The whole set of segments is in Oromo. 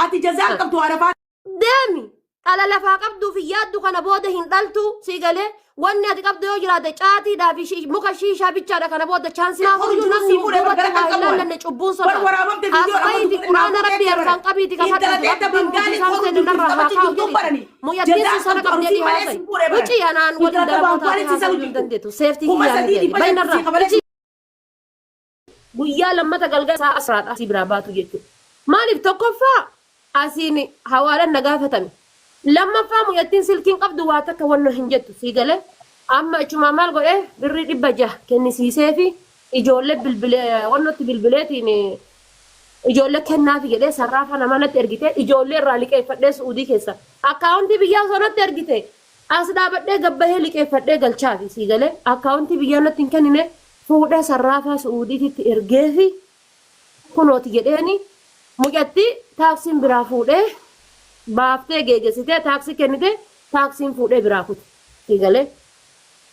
Ati jazaa hin qabdu haadha faatee. Deemi! Dhala lafaa qabduuf hin yaaddu kana booda hin dhaltu sii galee wanni ati qabdu yoo jiraate caatiidhaa fi shi- muka shiishaa bichaadha kana booda chaansii Horu Kanaafuu jiru namni sii fuudhee bar duubatti gara waa kan hin qabu ani. laallanne cubbuun Bar sodaata. waraabamte As viidiyoo amma bahiiti dubbate naa quraana fuudhee rabbii jira bara. harkaan qabiiti Intala kakadhuuti teetta rabbiin Bangaalii murtii horu isaan jirtu narraa haa taphachuu kaa'u jirtu jedhi. barani. Muyyattiin Jazaa sun sana qabdu qabdee arusii ni malee haasa'i. sii fuudhee bara. Wucii anaan waliin Intala dalagaa taatee Bangaalii si haasa'uu salu hin jirtu. dandeettu. Seeftii Kuma kiyyaa sadii miti ani. dhibba Bahi shan narraa. sii kafalee Wucii. Guyyaa lammata galgala sa'a asraadha asii biraa baatu jechuudha. Maaliif tokkoffaa asiin hawaalan na gaafatame. Lammaffaa mucattiin silkiin qabdu waa takka wanno hin jettu sii galee amma achumaa maal godhee birrii 600 kennisiisee fi ijoollee bilbilee wannotti bilbileetiin ijoollee kennaafi jedhee sarraafa nama natti ergite ijoollee irraa liqeeffadhee su'uudii keessa akkaawuntii biyyaa osoo natti ergite As dhaabadhee gad bahee liqeeffadhee galchaafi sii galee akkaawuntii biyyaa natti hin kennine fuudhee sarraafaa su'uudiititti ergeefi kunooti jedheeni mucattii taaksiin biraa fuudhee baaftee geegessitee taaksii kennite taaksiin fuudhee biraa kute sii galee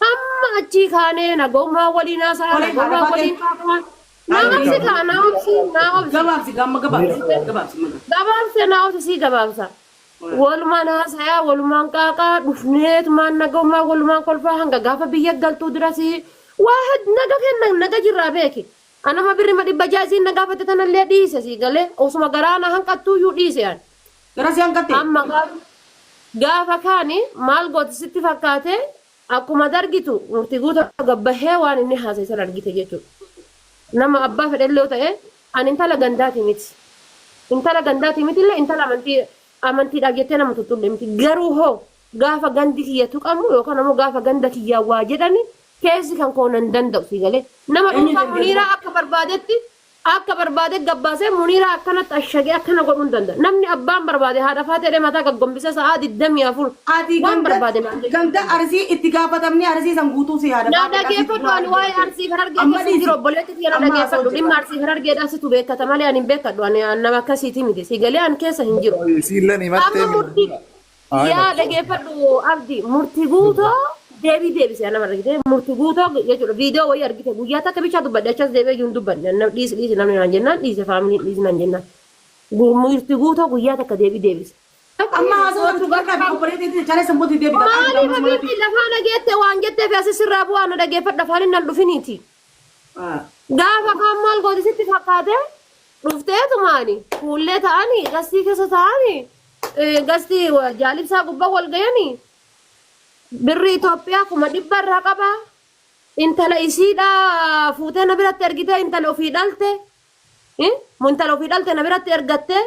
hamma achii kaanee nagoomaa waliin haasaa Tolee haadha nagoomaa faatee. waliin haasaa naa obsi kaa naa obsi naa obsi Gabaabsi gamma gabaabsi gabaabsi maga. gabaabse naa obsi sii gabaabsa Walumaan haasayaa, walumaan qaaqaa, dhufneetumaan nagaumaa walumaan kolfaa hanga gaafa biyya galtuu dirasii waa hed naga kenna naga jirraa beeki. Anama birrima 600 isiin na gaafatte tanallee dhiise sii galee osuma garaa na hanqattuuyyuu dhiise an. Gara si hanqatte? Amma gaafa gaafa kaani maal gooti sitti fakkaate akkuma ati argitu murtii guuta gabbahee waan inni haasa'e sana argite jechuudha. Nama abbaa fedhellee yoo ta'e Ani intala gandaati miti. Intala gandaati miti illee intala amantii amantiidhaaf jettee nama tuttulle miti. Garuu hoo gaafa gandi kiyya tuqamu yookaan ammoo gaafa ganda kiyyaan waa jedhani keessi kan koo nan danda'u si galee. Nama Eenyu dhuunfaa dandeenya? Muniiraa akka barbaadetti akka barbaade gabbaasee Muniiraa akkanatti ashagee akkana godhuu hin danda'a. Namni abbaan barbaade haadha faatee jedhee mataa gaggombisee sa'aa 24 Ati waan ganda barbaade naan jechuu ganda danda'a. arsii itti gaafatamni arsii san guutuu si haadha Na faatee arsii dhageeffadhu ani waa'ee arsii harargee Amma keessa hin jiru dhiisi. obboleetti tiyya na Amma haasa'u dhageeffadhu dhimma jira. arsii harargeedhaa situ beekkata malee ani hin beekkadhu ani an nama akkasiiti miti si galee an keessa hin jiru. Isiilleen himattee Amma murtii yaa dhageeffadhu abdi murtii guutoo deebii deebise anama argite murtii guutoo jechuudha viidiyoo wayii argite guyyaa takka bichaa dubbadhe achas deebi'ee iyyuu hin dubbanne nam dhiisi dhiisi namni naan jennaan dhiise faamiliin dhiisi naan jennaan murtii guutoo guyyaa takka deebii deebise. Amma haasawaa Kootu dhugaa bakka obboleettii tiyya chalee sammuutti deebita. Maaliif habiibti lafaa dhageette waan jetteef asi sirraa bu'aa na dhageeffadha afaan hin dhufiniiti. Gaafa kaan maal gooti sitti fakkaate dhufteetumaani fuullee ta'anii gastii keessa ta'anii gastii jaalibsaa gubbaa wal gayanii birrii Itoophiyaa 100,000 irraa qabaa intala isiidha fuutee na biratti ergitee intala ofii dhalte intala ofii dhalte na biratti ergattee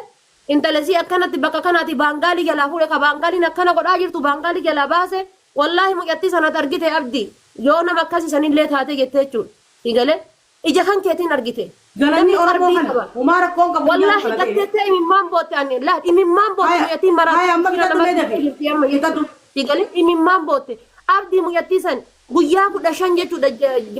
Intala isii akkanatti bakka kanaati baangaalii jalaa fuudhe ka baangaaliin akkana godhaa jirtu baangaalii jalaa baase wallaahi mucattii sanat argite abdi yoo nama akkasii sanillee taate jette jechuudha si galee ija kan keetiin argite Galanni namni Oromoo qalbii kana qaba homaa rakkoon qabu guyyaa wallaahi kana ta'e. gatteettee imimmaan bootte ani laa imimmaan bootte Haya mucattiin haya maraatu amma jira bitadhu mee namatti dafi jirti amma jechuudha bitadhu. si galee imimmaan bootte abdii mucattii san guyyaa 15 jechuudha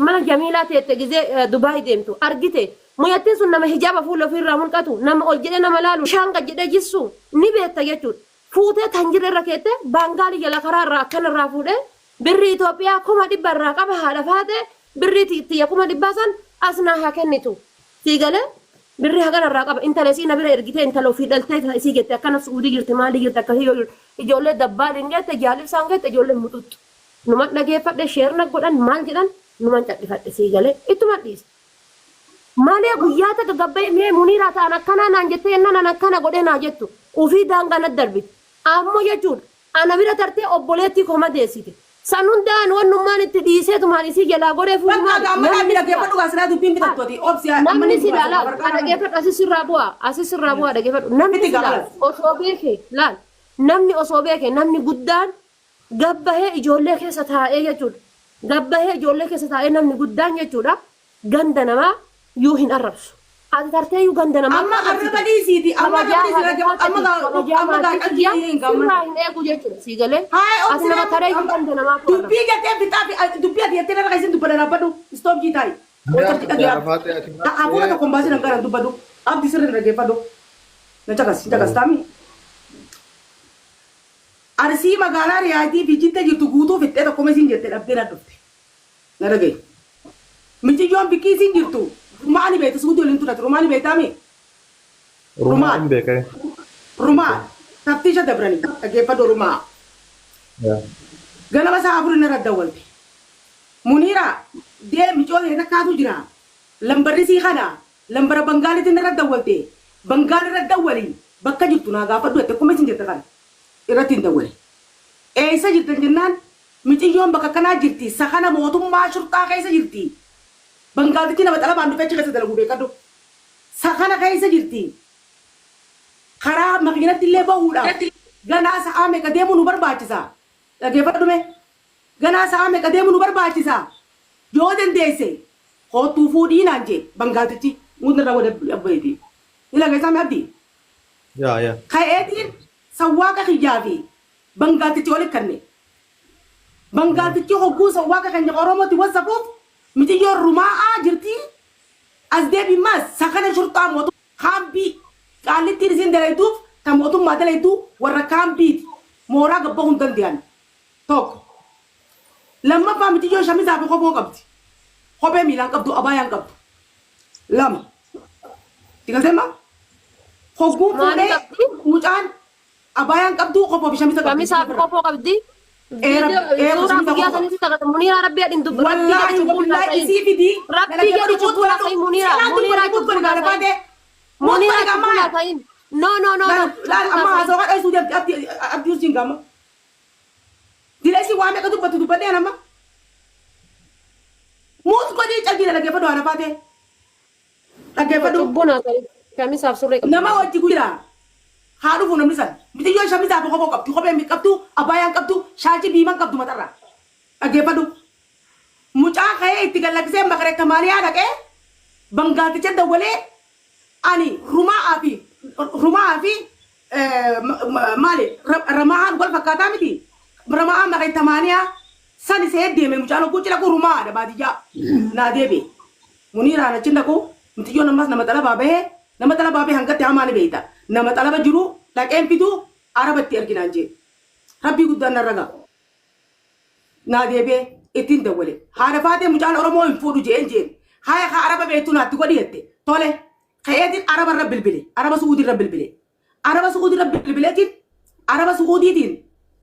mana jamiilaa teette gizee Dubaay deemtu argite Mucattiin sun nama hijaaba fuula ofii irraa mulqatu, nama ol jedhee nama laalu, bishaan gad jedhee jissu ni beekta jechuudha. Fuutee tan jirre irra keettee baangaalii jala karaa irraa akkana irraa fuudhee birrii Itoophiyaa 100,000 irraa qaba haadha faatee birrii tiyya 100,000 san as naa haa kennitu. Sii galee? Birrii hagana irraa qaba. Intala isii na bira ergitee intala ofii dhaltee isii jette akkana Su'uudii jirti maalii jirti akkasii yoo ijoollee dabbaaliin geette jaalibsaan geette ijoollee muxuxxu. Numan dhageeffadhe sheer na godhan maal jedhan numan cadhifadhe sii galee ittuman dhiise. Malee guyyaa takka gabbayee mee muniiraa ta'an akkanaa naan jettee jennaan an akkana godhee naa jettu ufii daangaa natti darbite. Ammoo jechuudha ana bira tartee obboleettii koo madeessite. San hunda an wannummaan itti dhiiseetumaan isii jalaa goree fuudhu Bakka maali? gaa amma Namni dhaabbi silaa dhaggeeffadhu gaa silaa dubbiin bitattu ati obsi amma namni ni silaa dubbata laal warqaa a dhageeffadhu asi sirraa bu'aa asi sirraa bu'aa dhageeffadhu namni Fixi gaa silaa kalas. osoo beeke laal namni osoo beeke namni guddaan Gabbahee ijoollee keessa taa'ee jechuudha. Gabbahee ijoollee keessa taa'ee namni guddaan jechuudha ganda namaa yuu hin arrabsu. Ati tartee yuu ganda namaa Amma arrabsite. arraba dhiisiiti amma arraba Kabajaa dhiisi haadha amma faaxeeti gaa kabajaa amma gaa maatii qalbii kiyyaa hin gaamma. sirraa hin eegu jechuudha. Sii galee Haay ati obsi nama taree yuu ganda namaatu arrabsa. dubbii jettee fixaa fi dubbii ati jettee narra keessin dubbadha dhaabbadhu stop jii taa'i. Wanta dhagee Faatee ati hafuura tokko hin baasin hanqaraan dubbadhu abdi sirri dhaggeeffadhu. Na caqas caqas taami. Arsii magaalaa Riyaadii fi Jidda jirtu guutuu fixxee tokkoma isiin jette dhabdee na dhufte. Na dhaga'i. Miciyyoon bikkii isiin jirtu Rumaa ni beekta Suudii waliin turate Rumaa ni beektaami? Rumaa hin beeka. Rumaa taftiisha dabranii dhaggeeffadhu rumaa. Yaa. Ganama sa'a 4 irra dawwalte. Muniira dee micoo ta'e takkaatu jira. Lambarri sii kana lambara Bangaalitiin irra dawwalte. Bangaal irra dawwali bakka jirtu naa gaafadhu jette akkuma isin jette kana irratti hin dawwale. Eessa jirtan jennaan miciyyoon bakka kanaa jirti sakana mootummaa shurxaa keessa jirti. Bangaaltichi nama xalabaan dhufee achi keessa dalagu beekadhu. Sakana keessa jirti. Karaa makiinatti illee bahuudhaaf ganaa sa'aa meeqa deemuu nu barbaachisa. Dhageeffadhu mee. Ganaa sa'aa meeqa deemuu nu barbaachisa. Yoo dandeesse koottuu fuudhii naan jee Bangaaltichi. Muudni irraa wada abbayti. Ni dhageessaa mee Abdii? Yaa yaa. Ka'eetiin sawwaaqa kiyyaa fi Bangaaltichi wali kanne. Bangaaltichi hogguu sawwaaqa keenya Oromootti wasafuuf miciyyoon rumaa'aa jirti. As deebi maas sakana shurxaa mootummaa kaambii qaallittiin isiin dalayduuf ta mootummaa dalaydu warra kaambiiti. Mooraa gabbahuu hin dande'an. Tokko. Lammaffaa miciyyoon shamisaa fi kofoo qabdi. Kophee miilaan qabdu, abaayaan qabdu. Lama. Si galtee maa? Hogguu Maali fuudhee qabdi? mucaan abaayaan qabdu kofoo fi shamisa qabdi. Kamisaa fi kofoo qabdi. Eera Viidiyoo eera suuraa shamisa guyyaa kofoo. sanitti taphata. Muniiraa rabbii adin dubbi rabbii jedhi Wallaahi cubbuun wallaahi haasa'in. isii fidii. Rabbii jedhi cubbuun haasa'in Muniiraa. Muniiraa cubbuun haasa'in. Muniiraa cubbuun haasa'in. No no no no Laal cubbuun amma haasa'in. haasawaa dhoysuu deemti abdii abdii usiin gaama. Dila isii waa meeqa dubbatu dubbadheen amma. Muut godhii calqii dhaggeeffadhu haadha faatee. Dhaggeeffadhu. Cubbuun haasa'in. Kamisaaf surree qabdi. Nama wajji guyyaa haa dhufu namni san. Mixiyyoon shamisaa fi kofoo qabdi. Kophee hin qabdu, abaayaan qabdu, shaashii biiman qabdu matarraa. Dhaggeeffadhu. Mucaa ka'ee itti gallakkisee makaree tamaaniyaa dhaqee bangaalticha dawwalee ani rumaa'aa fi rumaa'aa fi maali ramaahaan wal fakkaataa miti. Ramaahaa makaree tamaaniyaa san isee deeme mucaan hogguu cidha kun rumaa'aadha baadiyyaa naa deebi'e. Muniiraan achi dhaqu mixiyyoon ammas nama xalabaa bahee nama xalabaa bahee hangatti hamaa ni beeyta. Nama xalaba jiru dhaqeen fiduu araba itti erginaan jee. Rabbii guddaan narra ga'a. Naa deebi'ee ittiin dawwale. Haadha faatee mucaan Oromoo hin fuudhu jeen jeen. Haya kaa araba beektu naatti godhi jette. Tole. Ka'eetiin araba irra bilbile. Araba Su'uudii irra bilbile. Araba Su'uudii irra bilbileetiin araba Su'uudiitiin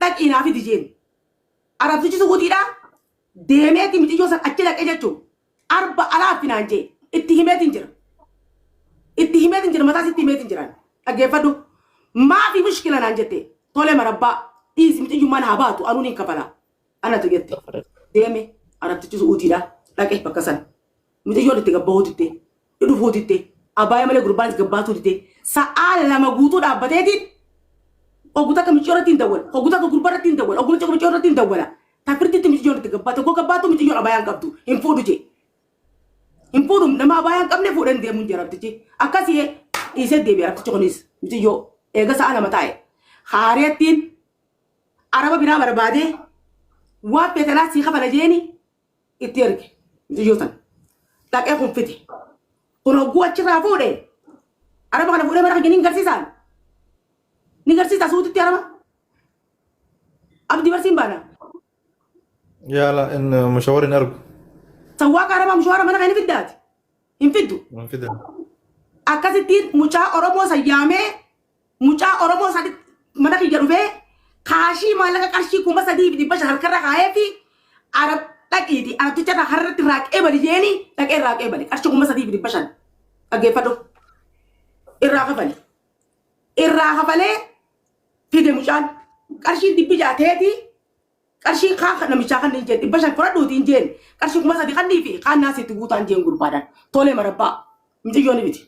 dhaqii naa fidi jeen. Arabtichi Su'uudiidhaa deemeetiin mixiyyoo san achi dhaqee jechuun arba alaaffi naan jee itti himeetiin jira. Itti himeetiin jira mataas itti himeetiin jiran. Dhaggeeffadhu. Maafi mushkila naan jette tole marabbaa dhiisi mixiyyummaan haa baatu anuun hin kafala. Anatu jette deeme arabtichi Su'uudiidhaa dhaqee bakka san. Mixiyyoon itti gabbahuu ditte dhufuu ditte abaaya malee gurbaanis gabbaatuu ditte sa'aa 2 guutuu dhaabbateetiin ogu takka miccoo irratti hin dawwala ogu takka gurbaa irratti hin dawwala ogu takka miccoo irratti hin dawwala tafirtitti miciyyoon itti gabbaate oguu gabbaatu miciyyoon abaayaan qabdu hin fuudhu jee hin fuudhu nama abaayaan qabne fuudhan deemuun jee arabtichi akkasii dhiisee deebi'e arabtichi kunis miciyyoo eega sa'a 2 taa'e haariyattiin araba biraa barbaadee waan feetanaa sii kafala jeeni itti erge mucayyoo sana dhaqee kun fide kun hogguu achirraa fuudhe araba kana fuudhee mana kiyya ni garsiisaan ni garsiisa suutitti araba abdii barsiin baana Yaala in mushawar hin argu. sawwaaqa arabaa mushawaara mana kana ni fiddaati hin fiddu Hin fidan. akkasittiin mucaa Oromoo san yaamee mucaa Oromoo sadi mana kiyya dhufee kaashii maallaqa qarshii 3500 harkarra kaayee fi arab dhaqiiti arabticha irraa harratti irraa qeebali jeeni dhaqee irraa qeebali qarshii 3500 dhaggeeffadhu irraa kafale irraa kafalee fide mucaan qarshiin 600 teetii Qarshii kaan kan namichaa kan hin jeen 500 fudhadhuuti hin jeen qarshii 3000 kannii fi kaan naasii itti guutaan jeen gurbaadhaan tolee marabbaa mucayyoo ni biti.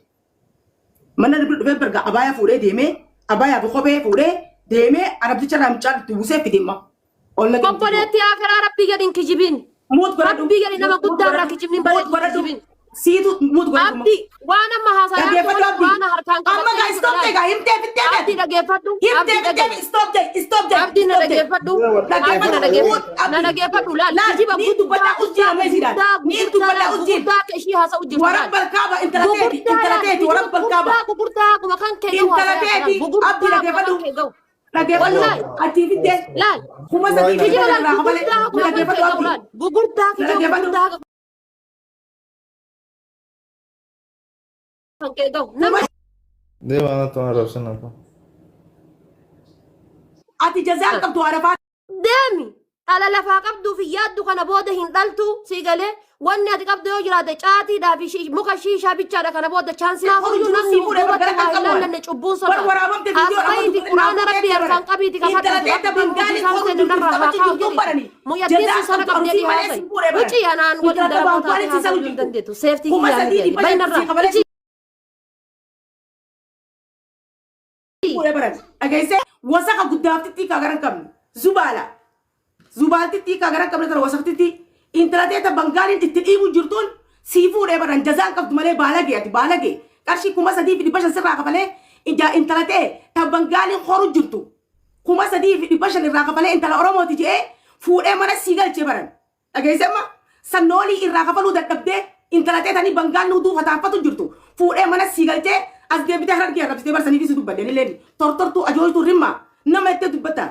Mana dhufee berga abaayaa fuudhee deemee abaayaa fi kophee fuudhee deemee arabticha irraa mucaan itti buusee fide immoo. Ol naqee mucayyoo. Obboleettii akiraa rabbii gadi hin kijibin. Muut godhadhu. Rabbii gadi nama Muut guddaa irraa godhadhu. kijibni hin Muut bareedu godhadhu. kijibin. Siitu muut godhadhu. Abdi waan amma haasa'aa Dhaggeeffadhu jirtu Abdi. waan harkaan Amma gaa stop ta'e gaa himtee fittee Abdi beektu. dhaggeeffadhu. Himtee Abdi fittee dhaggeeffadhu. stop ta'e stop ta'e. Abdi na dhaggeeffadhu. Abdi na dhaggeeffadhu. Na dhaggeeffadhu laal. Laal Kijiba ni dubbadhaa guddaa usjiin amma isiidhaan. guddaa Ni dubbadhaa usjiin. guguddaa akka ishii haasa'u jirtu laal. Warabbal kaaba intala teeti Guguddaa intala laal. teeti Kijiba warabbal kaaba. guguddaa guguddaa akkuma kan kee gahu Intala haasa'aa teeti jiran. abdi Guguddaa akkuma dhaggeeffadhu. kan kee gahu. Dhaggeeffadhu. Wallahi. Achii fittee Laal. 3500 Kijiba laal irraa kafalee. guguddaa Na akkuma kan kee dhaggeeffadhu gahu abdi. laal. Guguddaa Na kijiba dhaggeeffadhu. guguddaa kan kee gahu. Nama Deema anatti waan arrabsin akka. Ati jazaan qabdu haadha faa. Deemi! Dhala lafaa qabduu fi yaaddu kana booda hin dhaltu sii galee wanni ati qabdu yoo jiraate caatiidhaa fi shi- muka shiishaa bichaadha kana booda chaansii Horu Kanaafuu jiru namni sii fuudhee duubatti bargara waa kan hin qabu. laallanne cubbuun Bar sodaata. waraabamte As viidiyoo amma bahiiti dubbate quraana naaf rabbii fuudhee harkaan bara. qabiiti Intala kakadhu teetta rabbiin Bangaaliin mujizaan horu seenu jirtu narraa haa taphachi kaa'u jirtu jedhi. barani. Muyyattiin Jazaa sun sana qabdu qabdee arusii malee haasa'i. sii fuudhee bara. Wucii anaan waliin Intala daraboo taate Bangaaliin si haasa'uu salu hin jirtu. dandeettu. Seeftii Kuma kiyyaa sadii miti ani. dhibba Bahi shan narraa. sii kafalee Wucii. fuudhee baran. Dhageessee wasaka guddaaftitti kaa garan qabne. Zubaala. Zubaaltitti kaa garan qabne tana wasaktitti. Intala teeta Bangaaliin itti dhiibu jirtuun sii fuudhee baran jazaan qabdu malee baalagee ati baalagee. Qarshii 3500 sirraa kafalee ijaa intala tee ta Bangaaliin horu jirtu. 3500 irraa kafalee intala Oromooti je'ee fuudhee mana sii galchee baran. Dhageessee amma sannoolii irraa kafaluu dadhabdee intala tee tanii Bangaalli huduu fataaffatu jirtu fuudhee mana sii galchee as deebitee Harargee arrabsitee bar saniifis dubbadhe anilleen tortortuu ajooytuu rimma nama jettee dubbatta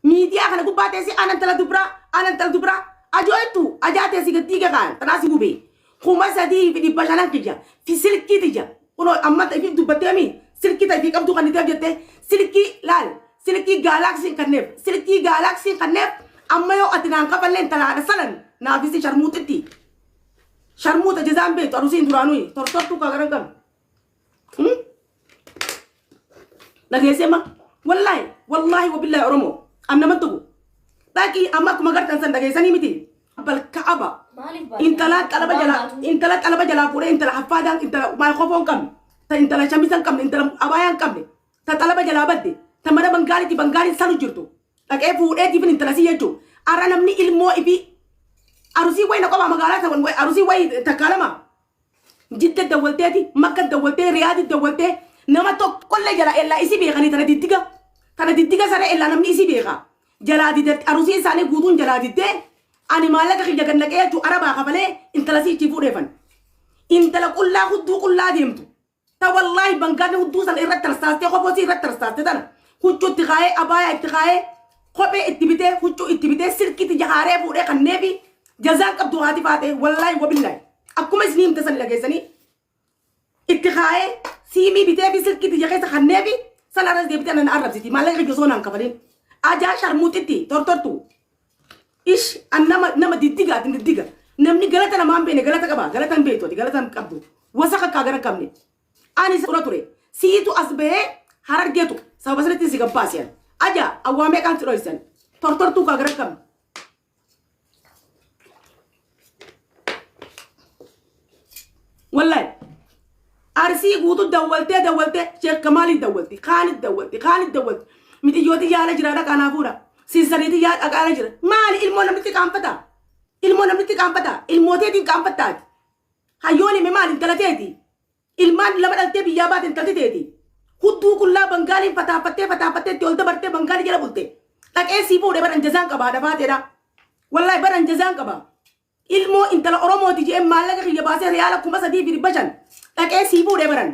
miidiyaa kana gubbaa teessee ana intala dubraa ana intala dubraa ajooytuu ajaa teessii gad diige kaan tanaa si gubee 3500 kiyya fi silkii tiyya kunoo amma ifiif dubbatteemi silkii ta ifii qabduu kanniteef jettee silkii laal silkii gaalaaksiin kanneef silkii gaalaaksiin kanneef amma yoo ati naan kafallee intala haadha salan naafisi sharmuuxitti sharmuuxa jazaan beektu arusiin duraanuu tortortuu kaa garan qabdu dhageessee ma wallaahi wallaahi wabillaahi oromoo an naman tuqu dhaqii amma akkuma gartan san dhageessanii miti balka'aba Maaliif baate? intala xalaba Waan jalaa baatu. intala xalaba jalaa fuudhee intala haffaadaan intala maayikoofoon hin qabne ta intala shamisa hin qabne intala abaayaa hin qabne ta xalaba jalaa badde ta mana bangaalitti bangaaliin salu jirtu dhaqee fuudhee tiifin intala sii jechuu arra namni ilmoo ifii arusii wayi na qophaa magaalaa ta'an arusii wayi takkaa lama Jidda dawwalteeti, Makka dawwaltee, Riyaadi dawwaltee nama tokkollee jalaa ellaa isii beekanii tana diddiga tana diddiga saree ellaa namni isii beeka. Jalaa dide arusiin isaanii guutuun jalaa diddee ani maallaqa kiyya gad naqee jechuu arabaa kafalee intala sii ichii fuudheefan. Intala qullaa hudduu qullaa deemtu. Ta wallaahi bangaalli hudduu sana irratti tarsaastee kofoo sii irratti tarsaaste tana huccuu itti kaayee abaayaa itti kaayee kophee itti bitee huccuu itti bitee silkii tiyya haaree fuudhee kanneefi jazaan qabdu haati faatee wallaahi wabillaahi akkuma isin himte san dhageessanii itti kaayee siimii bitee fi silkii tiyya keessa kanneefi san arras deebitee nan arrabsiti maallaqa kiyya osoo naan kafalin ajaa sharmuuxitti tortortu Ish an nama nama diddiga ati diddiga namni galata namaa hin beekne galata qaba galata hin beektu ati galata hin qabdu wasaka akkaa gara hin qabne ani dura ture siitu as bahee harargeetu sababa sanitti si gabbaase ani aja awwaamee kaan si dhoysan tortortuu kaa gara hin qabne. Wallahi Arsii guutuu dawwaltee dawwaltee Sheekh Kamaaliin dawwalti kaanit dawwalti kaanit dawwalti mixiyyooti yaala jira dhaqaa naa fuudha siisariiti yaa dhaqaala jira maali ilmoo namnitti qaanfata ilmoo namnitti qaanfata ilmooteetiin qaanfattaati hayyoon hime maali intala teeti ilmaan lama dhaltee biyyaa baate intalti teeti hudduu qullaa bangaaliin fataaffattee fataaffattee itti ol dabartee bangaalii jala bulte dhaqee sii fuudhe baran jazaan qaba haadha faateedha wallahi baran jazaan qaba Ilmoo intala Oromooti je'ee maallaqa kiyya baasee riyaala 3500 dhaqee sii fuudhee baran.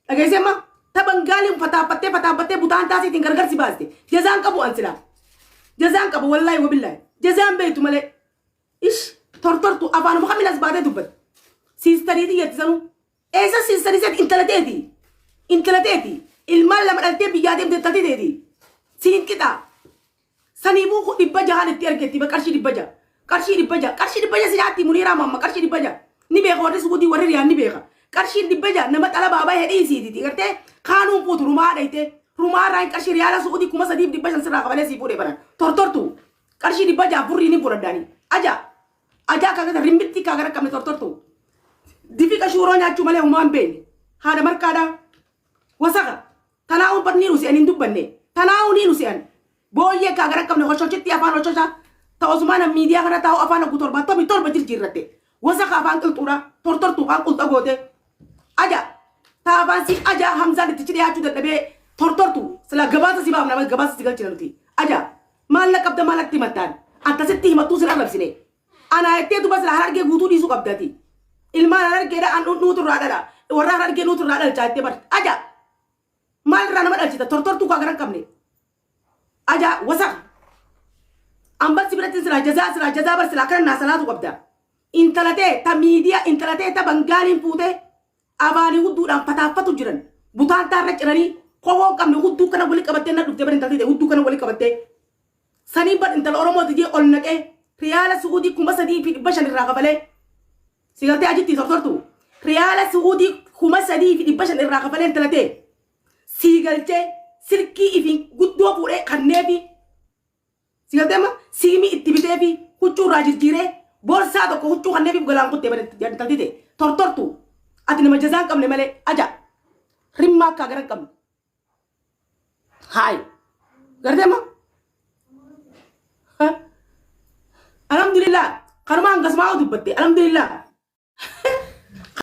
Dhageessee amma ta Bangaaliin fataaffattee fataaffattee butaan taasiitiin gargar si baaste. Jazaan qabu an silaa. Jazaan qabu wallaahi wabillaahi. Jazaan beektu malee. Ish tortortu afaanuma kamiin as baatee dubbatte. Siistarii tiyyatti sanuu. Eessa siistarii seeti intala teeti. Intala teeti. Ilmaan lama dhaltee biyyaa deemte intalti teeti. Siin qixaa. Saniifuu 600n itti ergetti ba qarshii 600. Qarshii 600. Qarshii 600 si nyaatti Muniiraa Maamma qarshii 600. Ni beeka warri Suudii warri Riyaan ni beeka. Qarshiin 600 nama xalabaa bahe dhiisiititi gartee kaanuun fuutu rumaa dhayte. Rumaa irraa hin qarshii riyaala Suudii 3500 sirraa kafalee sii fuudhee baran. Tortortu. Qarshii 600 burrii ni fudhadhaani. Aja. Ajaa akka gara rimmitti akka gara qabne tortortu. Difiqa shuuroo nyaachuu malee humaan beekne. Haadha marqaadhaa. Wasaka. Tanaa'uu bar niin use'an hin dubbanne. Tanaa'uu niin use'an. Booyyee kaa gara qabne hoshoshitti afaan hoshosha. Ta osumaa nam miidiyaa kana taa'u afaan oggu 77 jirjiirratte. Wasaka afaan qilxuudha. Tortortuu afaan qulxa goote. Aja. Ta afaan si aja Hamzaan itti ci dhiyaachuu dadhabee tortortu. Sila gabaasa si baafna gabaasa si galchina nuti. Aja. Maal na qabda maal natti himattaan. Akkasitti himattuu sin arrabsine. Anaa jettee duba sila harargee guutuu dhiisuu qabda ati. Ilmaan harargeedha an nuutu irraa dhala. Warra harargee nuutu irraa dhalchaa jettee bar. Aja! Maal irraa nama dhalchita? Tortortuu kaa gara hin qabne. Aja wasaq. An bar si biratti silaa jazaa silaa jazaa bar silaa akkana naa salaatu qabda. Intala tee ta miidiyaa intala tee ta bangaaliin fuutee afaanii hudduudhaan fataaffatu jiran. Butaantaa irra ciranii Kofoo hin qabne hudduu kana wali qabattee na dhuftee bar intalti ta'e hudduu kana wali qabattee. Saniin bar intala Oromooti jee ol naqee riyaala Su'uudii 3500 irraa kafalee. Si galtee ajitti tortortu. Riyaala Su'uudii 3500 irraa kafalee intala ta'e. Sii galchee silkii ifiin guddoo fuudhee kanneefi. Si galtee amma siimii itti biteefi huccuu irraa jirjiiree borsaa tokko huccuu kanneefiif galaan kuttee bar intalti ta'e. Tortortu. Ati nama jazaa hin qabne malee aja. Rimmaa akka gara hin qabne. Haay. Gartee ma? Alhamdulillah. Kanuma hangasumaa dubbatte. Alhamdulillah.